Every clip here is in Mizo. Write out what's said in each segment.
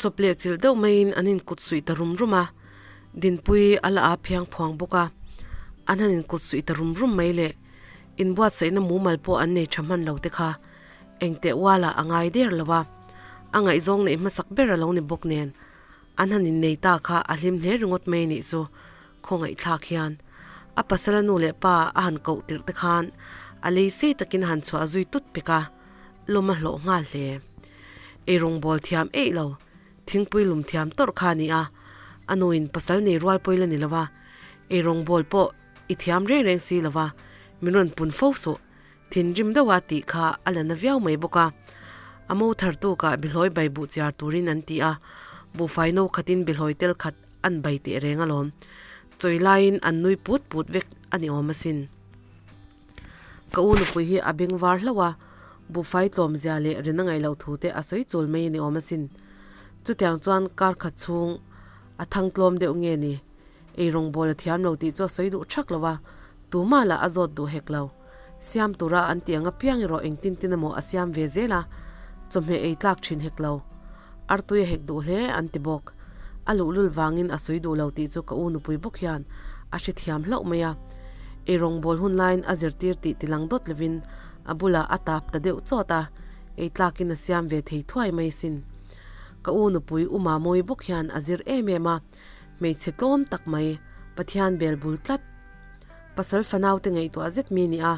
Chawp leh chilh deuh maiin an inkut suih ta rum rum a, Dinpuii a la aa phiang phuang bawk a, an han inkut suih ta rum rum mai le. Inbuatsaihna mumal pawh an nei tha hman lo te kha engteh ualah a ngai der lo a, a ngaihzawng neih hmasak ber a lo ni bawk nen an han innei ta kha a hlim hle ringawt mai nih chu khawngaihthlak hian a pasala nu leh pa a han koh tirh te khan a lei sei takin a han chhuah zui tut pek a, lawm a hlawh nghal hle. Eirawng bawl thiam eih lo, thingpui lum thiam tawrh kha a ni a, a nuin pasal nei rual pawi la ni lo a, eirawng bawl pawh i thiam reng reng si lo va, min rawn pun fo suh, thinrim deuha tih kha a la na viau mai bawk a. A mo thar tukah bihlawi bai buh chiar turin an ti a, buhfai no khatin bihlawi tel khat an bai teh reng alawm. Chawi laiin an nui put put vek a ni awm asin. Ka u nupui hi a beng var hlauh a, buhfai tlawm zia leh rin a ngaih loh thu te a sawi chul mai a ni awm asin. Chutiang chuan kar khat chhung a thang tlawm deuh nge ni? Ei rawngbâwl a thiam lo tih chu a sawi duh ṭhak lo a, tumah lah a zawt duh hek lo. Siam tura an tih ang apiang erawh engtin tin emaw a siam ve zel a, chawhmeh ei tlak ṭhin hek lo. Artui a hek duh hle an ti bawk. A luhlul vangin a sawi duh lo tih chu ka u nupui bawk hian a hrethiam hlauh mai a. Ei rawngbâwl hun laiin a zirtir tih tilang dawt lovin a bulah a tap ta deuh chawt a, ei tlakin a siam ve thei thuai mai sin. Ka u nupui U Mamawii bawk hian a zir em em a. Hmeichhe tlawm tak mai, Pathian bel bul tlat. Pasal fanaute ngaihtuah zet mi ni a,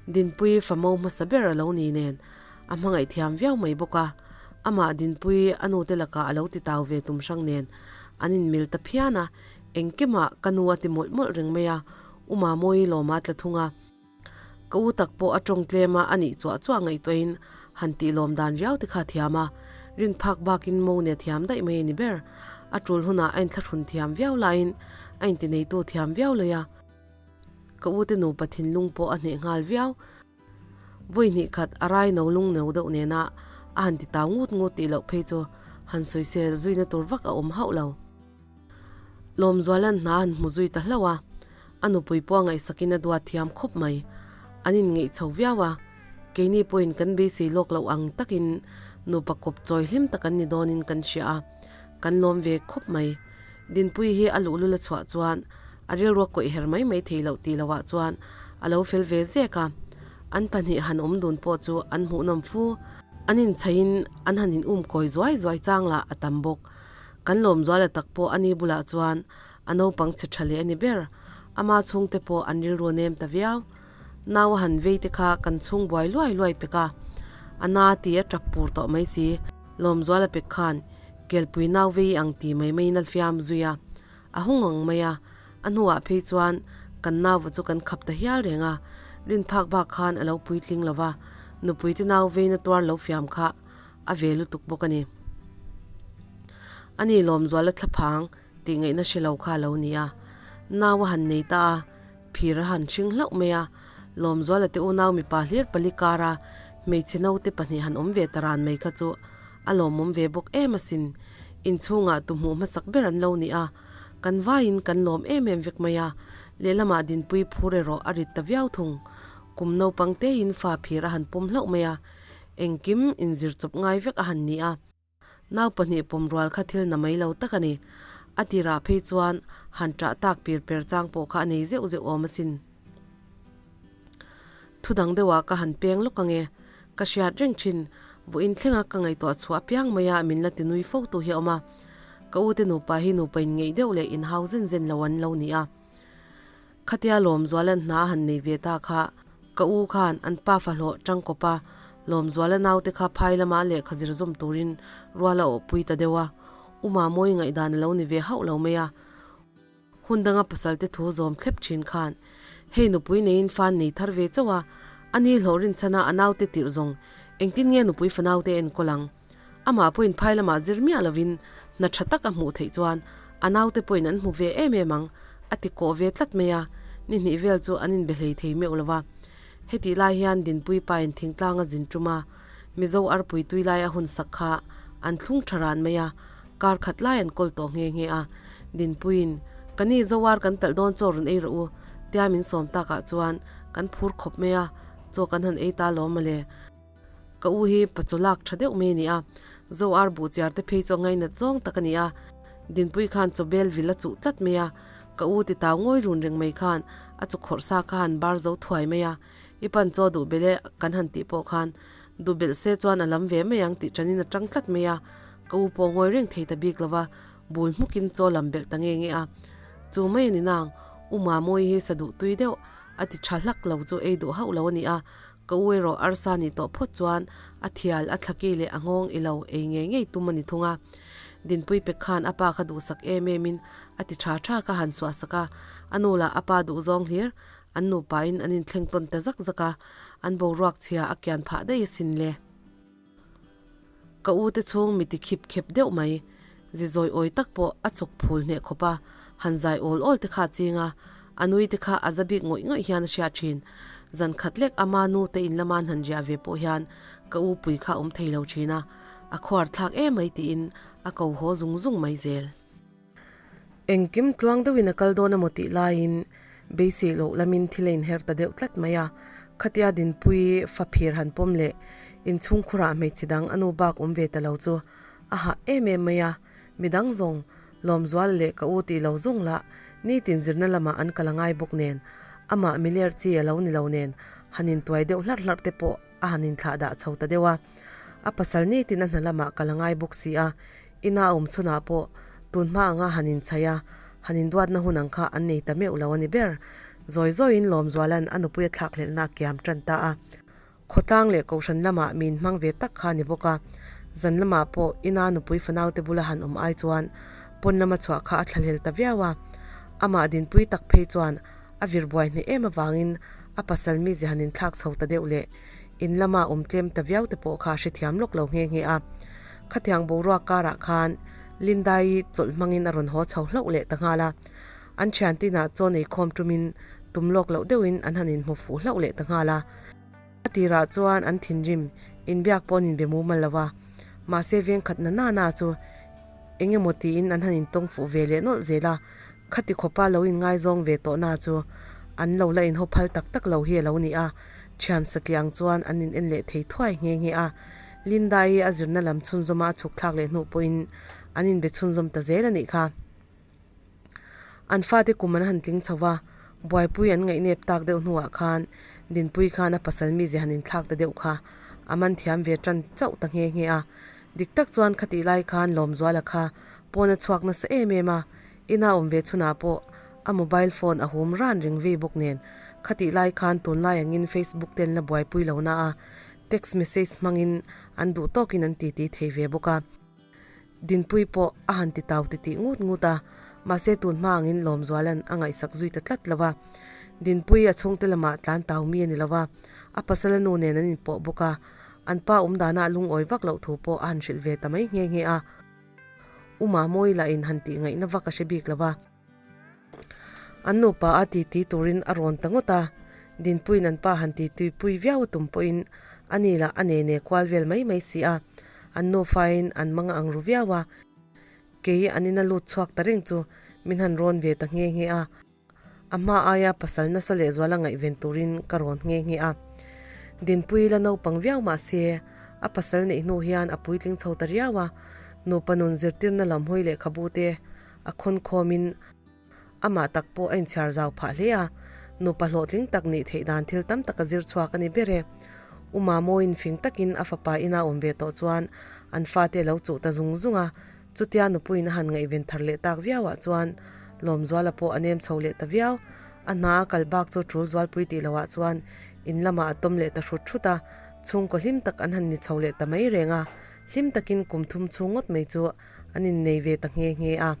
Dinpuii famo hmasa ber a lo ni nen a hmangaih thiam viau mai bawk a, amah Dinpuii a nute lakah a lo ti tau ve tum hrang nen an inmil ta phian a, engkimah ka nu a ti mawlh mawlh reng mai a, U Mamawii lawma tla thung a. Ka u tak pawh a tawng tlem a, a nih chuah chuah ngaihtuahin han tih lawm dan riau te kha a thiam a, rin phak bakin mo nia thiam daih mai a ni ber. A tul hunah a inthlahrun thiam viau laiin a intineitu thiam viau lei a, ka u te nupa thinlung pawh a hneh nghal viau. Vawi hnih khat a rai no lung no deuh nena a han ti tau ngut ngut tih loh phei chu han sawisel zuina tur vak a awm hauh lo. Lawmzuala'n hna han hmu zui ta hlauh a, a nupui pawh a ngaihsakin a duat thiam khawp mai. An inngeih chho viau a, keini pawhin kan beisei lawk loh ang takin nupa kawp chawi hlim tak an ni dawnin kan hria a, kan lawm ve khawp mai. Dinpuii hi a luhlul a chhuah chuan a rilru a kawih her mai mai thei loh tih lohah chuan a lo fel ve zek a, an pahnih han awm dun pawh chu an hmuhnawm fu. An inchhaiin an han in um kawi zuai zuai chang lah a tam bawk. Kan lawmzuala tak pawh a ni bulah chuan a naupang chhe tha leh a ni ber. Ama chhungte pawh an rilru a nem ta viau. Nau a han vei te kha kan chhung buai luai luai pek a. A na ti a tap pur tawh mai si. Lawmzuala pek khan kelpui nau vei ang ti mai maiin a fiam zui a. A hung ang mai a. A hnuah phei chuan kan nauva chu kan khap ta hial reng a. Rin phak bak khan a lo puitling lo va. Nupuite nau veina tuar lo fiam kha a ve lutuk bawk a ni. Ani Lawmzuala thlaphang tih ngaihna hre lo kha a lo ni a, nau a han nei ta a, phir a han hring hlauh mai a, Lawmzuala te unau mipa hlir pali kara hmeichhe naute pahnih han awm ve ta ran mai kha chu a lawmawm ve bawk em asin. Inchhungah tu hmuh hmasak ber an lo ni a, kan vaiin kan lawm em em vek mai a, lehlamah Dinpui phur erawh a rit ta viau thung. Kum naupang tein fa phir a han pawm hlauh mai a, Engkim inzir chawp ngai vek a han ni a, nau pahnih pawm rual kha thil na mai lo tak a ni. A tirah phei chuan han ṭah tak pir per chang pawh kha a nei zeuh zeuh awm asin. Thu dang deuhah ka han peng lawk ange, ka hriat reng ṭhin, vawiin thlenga ka ngaihtuah chhuah apiang maia min la ti nui fo tu hi a awm a. Ka ute nupa hi nupa inngeih deuh leh inhau zen zen lo an lo ni a. Khatia Lawmzuala'n hna a han nei ve ta kha, ka u khan an pa fahlawh tangkawp a, Lawmzuala naute kha phai lama lehkha zir zawm turin rual a awhpui ta deuh a, U Mamawi ngaihdan a lo ni ve hauh lo mai a. Hun danga pasalte thu zawm thlep thin khan, Hei nupui neiin fan nei thar ve chauh a, ani hlawh rinchhana a naute tirh zawng engtin nge nupui fanaute enkawl ang? Amah pawhin phai lamah zir miah lovin hna tha tak a hmuh theih chuan a naute pawhin an hmu ve em em ang, a ti kawh ve tlat mai a, ni hnih vel chu an inbe hlei thei meuh lo va. Hetih lai hian Dinpui pain thingtlang a zin tum a, Mizo arpui tui lai a hun sak kha an thlung tha ran mai a, kar khat lai an kawl tawh nghe nghe a. Dinpuiin, Ka ni Zo ar kan talh dawn chaw rawn ei rawh u, tia min sawm takah chuan kan phur khawp mai a, chaw kan han ei ta lawm mawle. Ka u hi pachaw lak tha deuh mai a ni a, Zo ar buh chiar te phei chu a ngainat zawng tak a ni a. Dinpui khan chawbel vil a chuh tlat mai a, ka u ti tau ngawi run reng mai khan a chu khawrh sa kha han bar zo thuai mai a, i pan chaw duh belh e kan han tih pawh khan duh belh se chuan a lam ve mai ang tih ṭanin a ṭang tlat mai a, ka u pawh ngawi reng thei ta bik lo va, bul hmukin chaw lam belh ta nge nge a. Chu mai a ni nang, u Mamawii hi sa duh tui deuh a ti ṭha hlak lo chu ei duh hauh lo a ni a, Ka u erawh arsa nih tawh phawt chuan a thial, a thlaki leh a nghawng i lo ei ngei ngei tum a ni thung a. Dinpui pek khan a pa kha duhsak em em in a ti tha tha ka han suahsak a, a nu lah a pa duhzawng hlir an nupa in an inthleng tawn ta zak zak a, an boruak chhia a kian phah daih asin le. Ka u te chhung mi ti khip khep deuh mai, zi zawi awi tak pawh a chawk phul hneh khawp a, han zai awl awl te kha a ching a, a nui te kha a za bik ngawih ngawih hian a hriat thin. Zan khat lek ama nu te in lama an han riah ve pawh hian ka u pui kha a awm thei lo thin a, a khuar thlak em mai tiin a ko haw zung zung mai zel. Engkim tluang deuhin a kal dawn emaw tih laiin beisei loh lamin thil a inher ta deuh tlat mai a, khatia Dinpuii faphir han pawm leh inchhung khurah hmeichhe dang a nu bak awm ve ta lo chu a hah em em mai a, midang zawng Lawmzuala leh ka u tih lo zawng lah nitin zirna lamah an kal a ngai bawk nen amah miler chi a lo ni lo nen han intuai deuh hlarh hlarh te pawh a han inthlah dah chho ta deuh a, a pasal nitin a hna lamah kal a ngai bawk si a, ina a awm chhunah pawh tun hma anga han inchhaih a, han induatna hun ang kha an nei ta meuh lo a ni ber. Zawi zawiin Lawmzuala'n a nupui a thlakhlelhna a kiam tan ta a, khawtlang leh kohhran lamah mi inhmang ve tak kha a ni bawk a, zan lamah pawh ina nupui fanaute bula han awm ai chuan pawn lama chhuah kha a thlahlel ta viau a, amah dinpui tak phei chuan A vir buai hneh em avangin a pasal mi zihan in thlak chho ta deuh leh in lama awm tlem ta viau te pawh kha a hrethiam lawk lo nghe nghe a. Khatiang boruak karah khan Linda-i chawlh hmangin a rawn haw chho hlauh leh ta nghal a. An thian tinah chaw nei khawm tumin tum lawk loh deuhin an han inhmu fuh hlauh leh ta nghal a. A tirah chuan an thinrim inbiak pawh an inbe mumal lo a, mahse vengkhat na na na chu eng emaw tiin an han intawng fuh ve leh nawlh zel a. Khati khawpa lo inngaizawng ve tawh na chu an lo la inhaw phal tak tak lo hi a lo ni a, thian satliang chuan an in en leh thei thuai nghe nghe a. Linda-i a zirna lam chhunzawma a chhuk thlak leh hnu pawhin an inbe chhunzawm ta zel a nih kha. An fate kum an han tling chho va, buaipui an ngaihnep tak deuh hnuah khan Dinpui khan a pasal mize han inthlak ta deuh kha a man thiam ve tan chauh ta nghe nghe a. Dik tak chuan khatih lai khan Lawmzuala kha pawn a chhuak nasa em em a, Ina awm ve chhunah pawh a mobile phone a hum ran ring vei bawk nen, khatih lai khan tunlai angin Facebook ten la buaipui lo na a, text message hmangin an duh tawkin an titi thei ve bawk a. Dinpui pawh a han ti tau titih ngut ngut a, mahse tun hma angin Lawmzuala'n a ngaihsak zui ta tlat lo a. Dinpui a chhungte lamah tlan tau mi a ni lo a, a pasala nu nen an inpawh bawk a, an pa awm danah lungawi vak loh thu pawh a han hrilh ve ta mai nghe nghe a. U Mamawi lah in han tih ngaihna vak a hre bik lo a. An nupa a titi turin a rawn ta ngawt a, Dinpuiin an pa han titipui viau a tum pawhin ani lah a nene kual vel mai mai si a, an nufain an mang ang ru viau a, kei an ina lut chhuak ta reng chu min han rawn ve ta nghe nghe a. A hma aia pasal nasa lehzuala ngaihven turin ka rawn nghe nghe a. Dinpui la naupang viau mah se, a pasal neih hnu hian a puitling chho ta riau a, nupa nun zirtirna lam hawi lehkhabu te a khawn khawmin amah tak pawh a inchhiar zau phah hle a, nupa hlawhtling tak nih theih dan thil tam tak a zir chhuak a ni ber e. U Mamawiin fing takin a fapa ina awm ve tawh chuan an fate a lo chuh ta zung zung a, Chutia nupuiin a han ngaihven thar leh tak viauah chuan Lawmzuala pawh a nem chho leh ta viau. A hna a kal bak chu tul zualpui tih loah chuan in lamah a tawm leh ta hrut hrut a, chhungkaw hlim tak an han ni chho leh ta mai reng a, hlim takin kum thum chhung ngawt mai chu an innei ve ta nghe nghe a.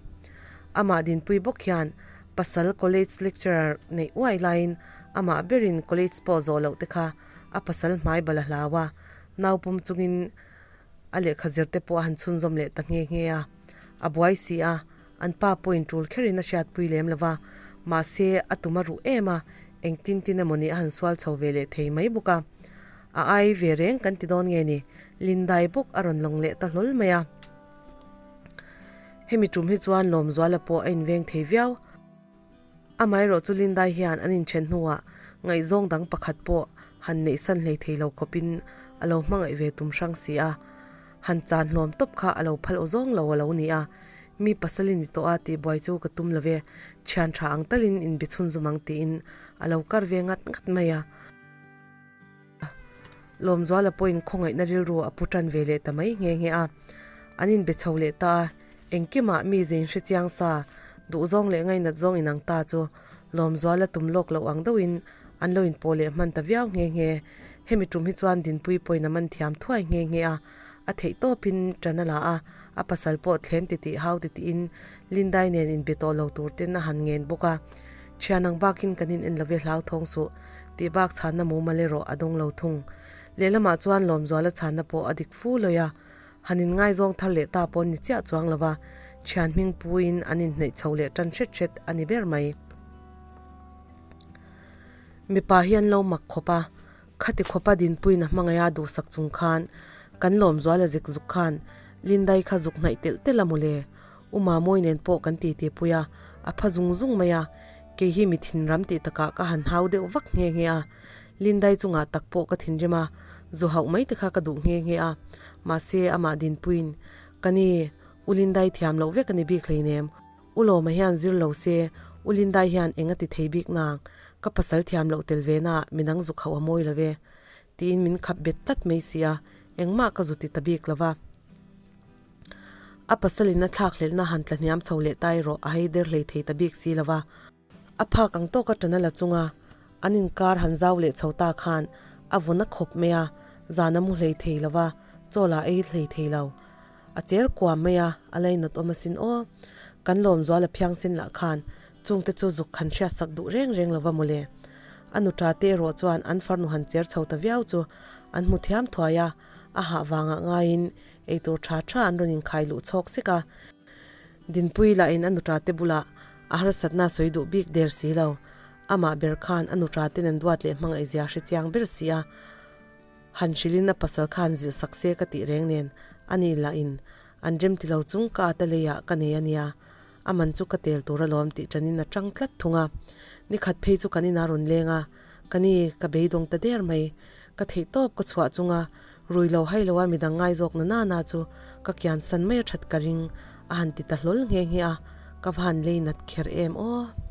Amah Dinpui bawk hian pasal college lecturer neih uai laiin amah berin college pawh zawh loh te kha a pasal hmai bal a hlau a, naupawm chungin A lehkha zir te pawh a han chhunzawm leh ta nghe nghe a, a buai si a, an pa pawhin tul kherin a hriatpui lem lo va, mahse a tum a ruh em a, engtin tin emawni a han sual chho ve leh thei mai bawk a. A ai ve reng kan ti dawn nge ni, Lindai bawk a rawn lawng leh ta hlawl mai a. Hemi tum hi chuan Lawmzuala pawh a inveng thei viau. Amaherawh chu Lindai hian an inthen hnuah ngaihzawng dang pakhat pawh han neihsan hlei thei lo khawpin a lo hmangaih ve tum hrang si a. Han chan hlawm tawp kha a lo phal aw zawng lo a lo ni a. Mi pasal i ni tawh a tih buai chu ka tum lo ve, thian tha ang talin inbe chhun zum ang tiin a lo kar ve ngat ngat mai a. Lawmzuala pawhin khawngaihna rilru a pu tan ve leh ta mai nghe nghe a. An inbe chho leh ta a, engkimah mi zein hre chiang sa, duhzawng leh ngainat zawng inang ta chu Lawmzuala tum lawk loh ang deuhin an lo inpawh leh hman ta viau nghe nghe. Hemi tum hi chuan Dinpuii pawhin a man thiam thuai nghe nghe a, a theih tawpin ṭan a la a, a pasal pawh thlem titih hau titihin Lindai nen inbe tawh lo tur ten a han ngen bawk a. Thian ang bakin kan in en lo ve hlauthawng suh tih bak chhanna mumal erawh a dawng lo thung. Lehlamah chuan Lawmzuala chhanna pawh a dik fu lawih a, han in ngaizawng thar leh ta pawn ni chiah chuang lo va, thian hming puiin an inhnaih chho leh tan hret hret a ni ber mai. Mipa hi an lo mak khawp a, khati khawpa dinpuiin a hmangaih a duhsak chung khan kan Lawmzuala zik zuk khan Lindai kha zuk hnaih telh telh a mawle. U Mamawi nen pawh kan titi pui a, a pha zung zung mai a, kei hi mi thinram tih takah ka han hau deuh vak nghe nghe a, Lindai chungah tak pawh ka thinrim a, zu hauh mai te kha ka duh nghe nghe a, mahse amah dinpuiin, Ka ni, U Lindai thiam loh vek a ni bik hleinem, U Lawma hian zir lo se, U Lindai hian eng a ti thei bik nang, ka pasal thiam loh tel ve na midang zuk hauh a mawi lo e, tiin min khap bet tlat mai si a, engmah ka zu ti ta bik lo va. A pasalin a thlakhlelhna han tla hniam chho leh ta erawh a hei der hlei thei ta bik si lo va. A phak ang tawka ṭan a la chunga an inkar han zau leh chho ta khan a vun a khawp mai a, zan a mu hlei thei lo va, chaw lah ei hlei thei lo. A cher kuam mai a, a lainat awm asin aw. Kan lawmzual a phiangsen lah khan chungte chu zuk han hriatsak duh reng reng lo va mawle. A nuṭa te erawh chuan an farnu han cher chho ta viau chu an hmu thiam thuai a, a hah vangah ngaiin Eitur tha tha an rawn inkhai luh chhawk sek a, Dinpuii lahin a nuṭa te bulah a harsatna a sawi duh bik der si lo. Amah ber khan a nuṭa ten an duat leh hmangaihzia hre chiang ber si a, han hrilhin a pasal khan zilh sak se ka tih reng nen ani lahin an rem ti lo chung ka ata leiah ka nei a nia, a man chu ka tel tur alawm tih ṭanin a ṭang tlat thung a. Nikhat phei chu kan inah rawn leng a, ka ni ka beidawng ta der mai, ka theihtawp ka chhuah chunga Rui lo hai lo a midang ngai zawk na nana chu ka kian san mai a that ka ring a han ti ta hlawl nghe nghe a, ka va han lei nat kher em aw.